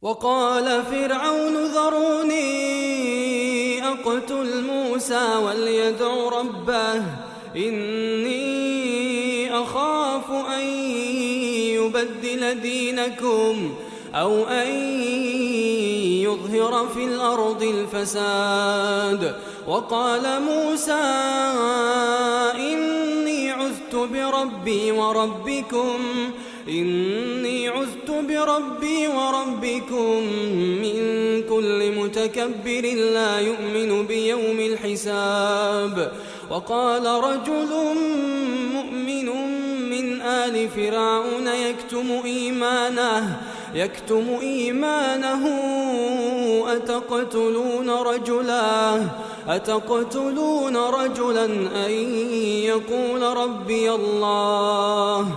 وقال فرعون ذروني أقتل موسى وليدع ربه إني أخاف أن يبدل دينكم أو أن يظهر في الأرض الفساد. وقال موسى إني عذت بربي وربكم من كل متكبر لا يؤمن بيوم الحساب. وقال رجل مؤمن من آل فرعون يكتم إيمانه أتقتلون رجلا أن يقول ربي الله